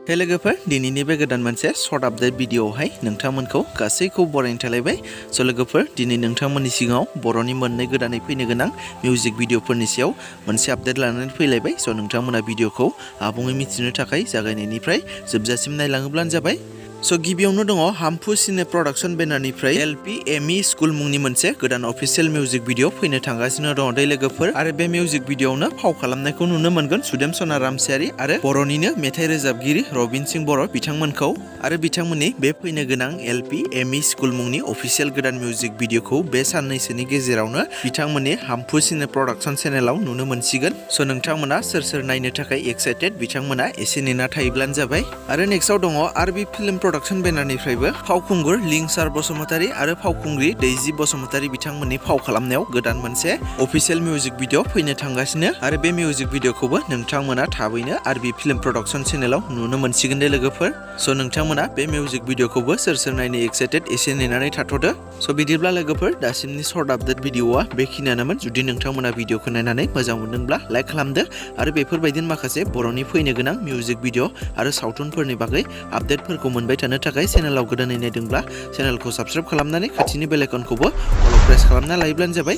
हे लोगोफोर दिनैनि बे गोदान मोनसे शर्ट आपडेट भिडिअआवहाय नोंथांमोनखौ गासैखौ बरायनो थालायबाय। स' लोगोफोर दिनै नोंथांमोननि सिगाङाव बर'नि मोननै गोदानै फैनो गोनां मिउजिक भिडिअफोरनि सायाव मोनसे आपडेट लानानै फैलायबाय। स' नोंथांमोना भिडिअखौ आबुङै मिथिनो थाखाय जागायनायनिफ्राय जोबजासिम नायलाङोब्लानो जाबाय। स' गिबियावनो दङ हाम्फु सिने प्रडाक्शन बेनारनिफ्राय LP स्कुल मुंनि मोनसे गोदान अफिसियेल मिउजिक भिडिअ फैनो थांगासिनो दङ दै लोगोफोर। आरो बे मिउजिक भिडिअआवनो फाव खालामनायखौ नुनो मोनगोन सुदेम सना आरो बर'निनो मेथाइ रोजाबगिरि रबिन बर' बिथांमोनखौ। आरो बिथांमोननि बे फैनो गोनां LP स्कुल मुंनि अफिसियेल गोदान मिउजिक भिडिअखौ बे साननैसोनि गेजेरावनो बिथांमोननि हाम्फु सिने प्रडाक्शन चेनेलाव नुनो मोनसिगोन। स' नोंथांमोना सोर सोर नायनो थाखाय एक्साइटेड बिथांमोना एसे नेना थायोब्लानो जाबाय। आरो नेक्स्टआव दङ RB फिल्म प्रडाक्शन बेनारनिफ्रायबो फावखुंगुर लिंसार बसुमतारी आरो फावखुंग्रि दैजि बसुमतारी बिथांमोननि फाव खालामनायाव गोदान मोनसे अफिसियेल मिउजिक भिडिअ फैनो थांगासिनो। आरो बे मिउजिक भिडिअखौबो नोंथांमोना थाबैनो RB फिल्म प्रडाक्शन चेनेलाव नुनो मोनसिगोन दे लोगोफोर। स' नोंथांमोना बे मिउजिक भिडिअखौबो सोर सोर नायनो एक्साइटेड एसे नेनानै थाथ'दो। स' बिदिब्ला लोगोफोर दासिमनि शर्ट आपडेट भिडिअआ बेखिनियानोमोन। जुदि नोंथांमोना भिडिअखौ नायनानै मोजां मोनदोंब्ला लाइक खालामदो आरो बेफोरबायदिनो माखासे बर'नि फैनो गोनां मिउजिक भिडिअ आरो सावथुनफोरनि बागै आपडेटफोरखौ मोनबाय थानो थाखाय चेनेलाव गोदानै नायदोंब्ला चेनेलखौ साबस्क्राइब खालामनानै खाथिनि बेल आइकनखौबो अल प्रेस खालामना लायोब्लानो जाबाय।